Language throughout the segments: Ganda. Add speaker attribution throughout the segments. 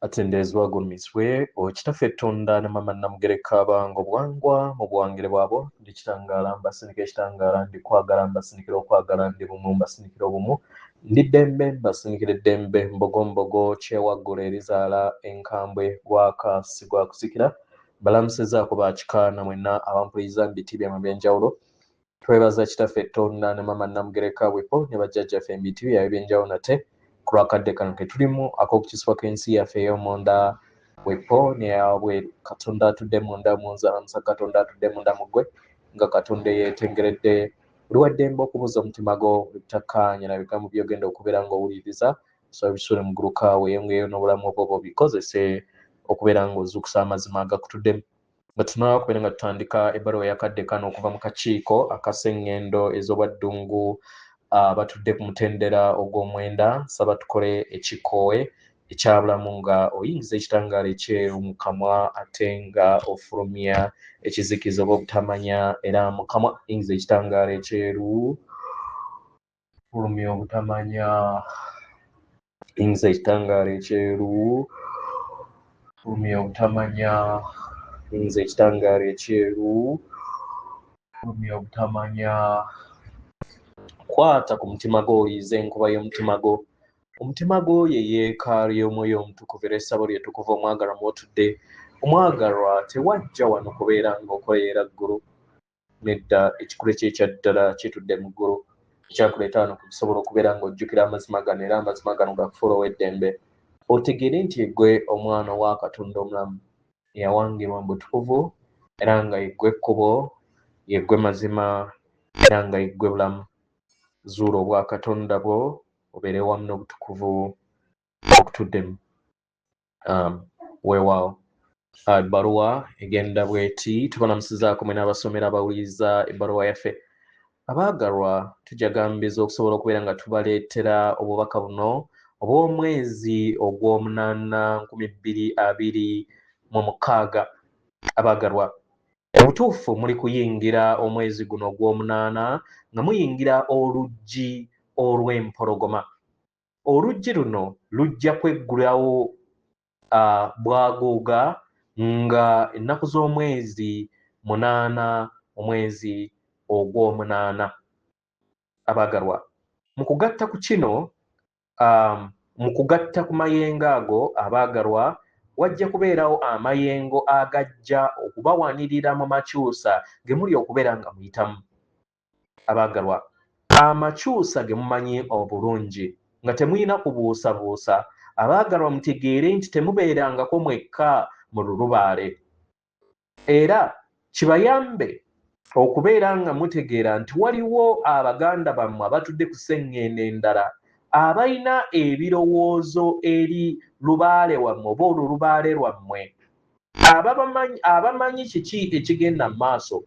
Speaker 1: Atenderezebwa agulumizibwe Kitaffe Tonda ne Maama Namugereka abanga obuwangwa mu buwangire bwabwo. Ndi kitangaala mbasindika ekitangaala, ndi kwagala mbasindikira okwagala, ndi bumu mbasindikira obumu, ndi ddembe mbasindikira eddembe, mbogo mbogo kyewaggula erizaala enkambwe gwaka si gwa kusikira. Mbalamusizaako ba kika na mwenna abampuliriza mu biti byammwe eby'enjawulo. Twebaza Kitaffe Tonda ne Maama Namugereka Bwipo ne bajjajjaffe mu biti byabwe eby'enjawulo nate ku lw'akadde kano ke tulimu ak'okukisibwa kw'ensi yaffe ey'omunda Bwipo n'eyawabweru. Katonda atudde munda mu nze alamusa Katonda atudde munda mu ggwe nga Katonda eyeetengeredde. Oli wa ddembe okubuuza omutima gwo ebitakkaanya na bigambo by'ogenda okubeera ng'owuliriza so ebisuule mu guluka weeyongereyo n'obulamu obwo obikozese okubeera ng'ozuukusa amazima agakutuddemu. Nga tunaba kubeera nga tutandika ebbaluwa eyakadde kano okuva mu kakiiko akasengendo ez'obwaddungu abatudde ku mutendera ogw'omwenda, nsaba tukole ekikoowe ekyabulamu nga oyingiza ekitangaala ekyeru mu kamwa ate nga ofulumya ekizikiza oba obutamanya, era mu kamwa yingiza ekitangaala ekyeru, fulumya obutamanya, yingiza ekitangaala ekyeru, fulumya obutamanya, yingiza ekitangaala ekyeru, fulumya obutamanya. Kwata ku mutima gwo oyize enkuba y'omutima gwo. Omutima gwo ye yeekaalu y'Omwoyo Omutukuvu era essabo lye ettukuvu omwagalwa mw'otudde. Omwagalwa tewajja wano kubeera ng'okoleera ggulu. Nedda, ekikulu kye ekya ddala kitudde mu ggulu. Ekyakuleeta wano kwe kusobola okubeera ng'ojjukira amazima gano era amazima gano gakufuula ow'eddembe. Otegeere nti ggwe omwana owa Katonda omulamu eyawangibwa mu butukuvu era nga ye ggwe kkubo, ye ggwe mazima era nga ye ggwe bulamu. Zuula obwakatonda bwo obeere wamu n'obutukuvu okutuddemu. Weewaawo. Ebbaluwa egenda bweti: tubalamusizaako mwena abasomera abawuliriza ebbaluwa yaffe. Abaagalwa, tujagambiza okusobola okubeera nga tubaleetera obubaka buno obw'omwezi ogw'omunaana 2026. Abaagalwa, obutuufu muli kuyingira omwezi guno ogw'omunaana nga muyingira oluggi olw'empologoma. Oluggi luno lujja kweggulawo bwaguuga nga ennaku z'omwezi 8 omwezi ogw'omunaana. Abaagalwa, mu kugatta ku kino, mu kugatta ku mayengo ago, abaagalwa, wajja kubeerawo amayengo agajja okubawanirira mu makyusa ge muli okubeera nga muyitamu. Abaagalwa, amakyusa ge mumanyi obulungi nga temulina kubuusabuusa, abaagalwa mutegeere nti temubeerangako mwekka mu lulubaale. Era kibayambe okubeera nga mutegeera nti waliwo abaganda bammwe abatudde ku sseŋŋendo endala abalina ebirowoozo eri lubaale wammwe oba olulubaale lwammwe, abamanyi kiki ekigenda mu maaso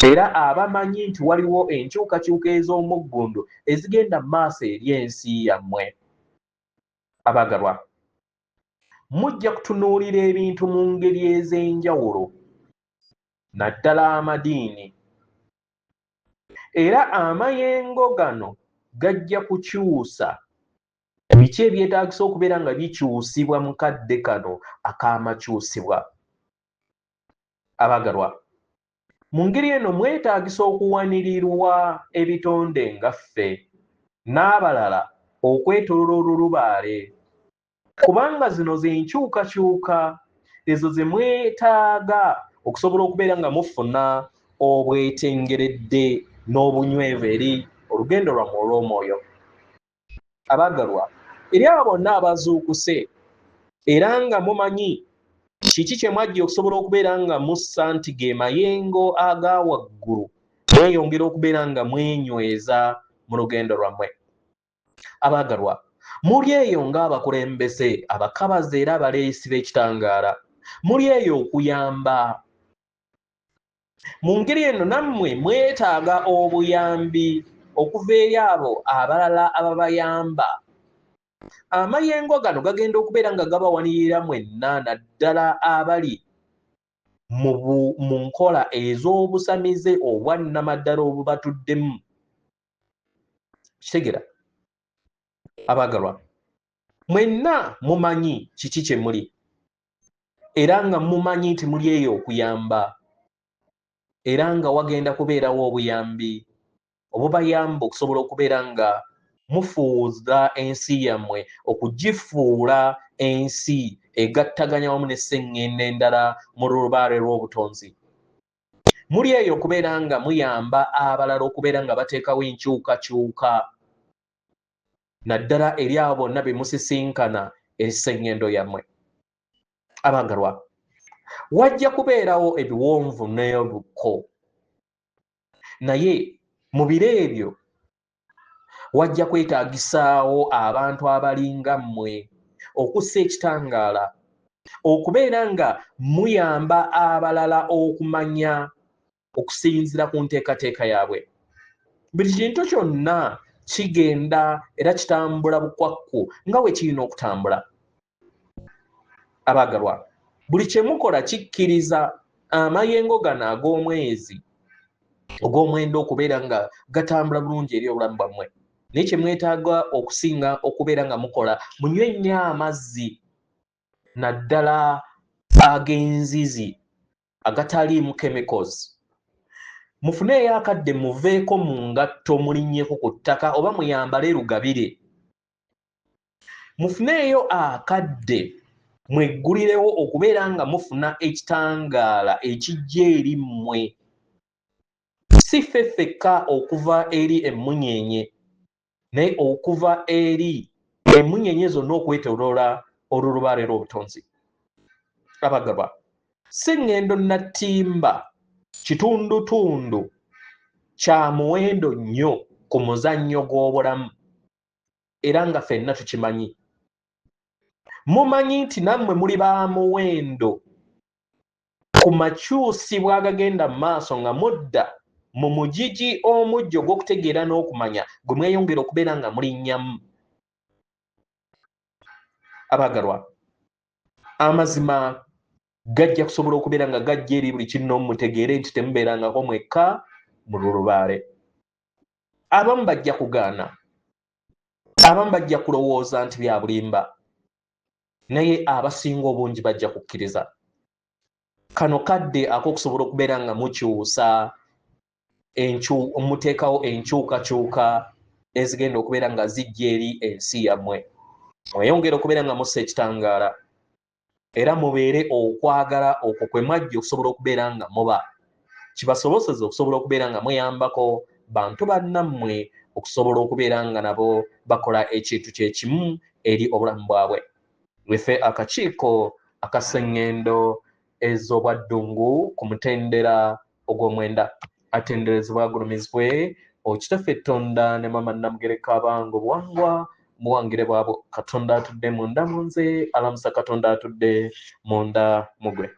Speaker 1: era abamanyi nti waliwo enkyukakyuka ez'omuggundu ezigenda mu maaso eri ensi yammwe. Abaagalwa, mujja kutunuulira ebintu mu ngeri ez'enjawulo, naddala amadiini, era amayengo gano gajja kukyusa biki ebyetaagisa okubeera nga bikyusibwa mu kadde kano ak'amakyusibwa. Abaagalwa, mu ngeri eno mwetaagisa okuwanirirwa ebitonde nga ffe n'abalala okwetooloola olulubaale, kubanga zino ze nkyukakyuka ezo ze mwetaaga okusobola okubeera nga mufuna obwetengeredde n'obunywevu eri olugendo lwammwe olw'omwoyo. Abaagalwa, eri abo bonna abazuukuse era nga mumanyi kiki kye mwajja okusobola okubeera nga mussa nti ge mayengo aga waggulu, mweyongera okubeera nga mwenyweza mu lugendo lwammwe. Abaagalwa, muli eyo ng'abakulembeze, abakabazi era abaleesi b'ekitangaala, muli eyo okuyamba. Mu ngeri eno nammwe mwetaaga obuyambi okuva eri abo abalala ababayamba. Amayengo gano gagenda okubeera nga gabawanirira mwenna naddala abali mu nkola ez'obusamize obwa nnamaddala obubatuddemu. Kitegera abaagalwa, Mwenna mumanyi kiki kye muli, era nga mumanyi nti muli eyo okuyamba, era nga wagenda kubeerawo obuyambi obubayamba okusobola okubeera nga mufuuza ensi yammwe okugifuula ensi egattaganya wamu ne sseŋŋendo endala mu lubaale lw'obutonzi. Muli eyo okubeera nga muyamba abalala okubeera nga bateekawo enkyukakyuka, naddala eri abo bonna be musisinkana eri sseŋŋendo yammwe. Abaagalwa, wajja kubeerawo ebiwonvu n'obukko, naye mu biro ebyo wajja kwetaagisaawo abantu abalinga mmwe okussa ekitangaala, okubeera nga muyamba abalala okumanya okusinziira ku nteekateeka yaabwe. Buli kintu kyonna kigenda era kitambula bukwakku nga bwe kirina okutambula. Abaagalwa, buli kye mukola kikkiriza amayengo gano ag'omwezi ogw'omwenda okubeera nga gatambula bulungi eri obulamu bwammwe. Naye kye mwetaaga okusinga okubeera nga mukola, munywe nnyo amazzi, naddala ag'enzizi agataliimu chemicals. Mufuneeyo akadde muveeko mu ngatto mulinnyeko ku ttaka oba muyambale lugabire. Mufuneeyo akadde mweggulirewo okubeera nga mufuna ekitangaala ekijja eri mmwe. Si ffe ffekka okuva eri emmunyeenye, naye okuva eri emmunyeenye zonna okwetoloola olulubaale lw'obutonzi. Abagaba, sseŋŋendo nnattimba kitundutundu kya muwendo nnyo ku muzannyo gw'obulamu, era nga ffenna tukimanyi. Mumanyi nti nammwe muli ba muwendo ku makyusibwa agagenda mu maaso nga mudda mu mugigi omuggya ogw'okutegeera n'okumanya gwe mweyongera okubeera nga mulinnyamu. Abaagalwa, amazima gajja kusobola okubeera nga gajja eri buli kinnoomu, mutegeere nti temubeerangako mwekka mu lulubaale. Abamu bajja kugaana, abamu bajja kulowooza nti bya bulimba, naye abasinga obungi bajja kukkiriza. Kano kadde ak'okusobola okubeera nga mukyusa muteekawo enkyukakyuka ezigenda okubeera nga zijja eri ensi yammwe. Mweyongere okubeera nga mussa ekitangaala, era mubeere okwagala okwo kwe mwajja okusobola okubeera nga muba, kibasoboseze okusobola okubeera nga muyambako bantu bannammwe okusobola okubeera nga nabo bakola ekintu kye kimu eri obulamu bwabwe. Ife akakiiko akassengendo ez'obwaddungu ku mutendera ogw'omwenda, atenderezebwa agulumizibwe Okitaffe Ttonda ne Maama Nnamugereka abange obuwangwa muwangire bwabwo. Katonda atudde munda mu nze alamusa Katonda atudde munda mu gwe.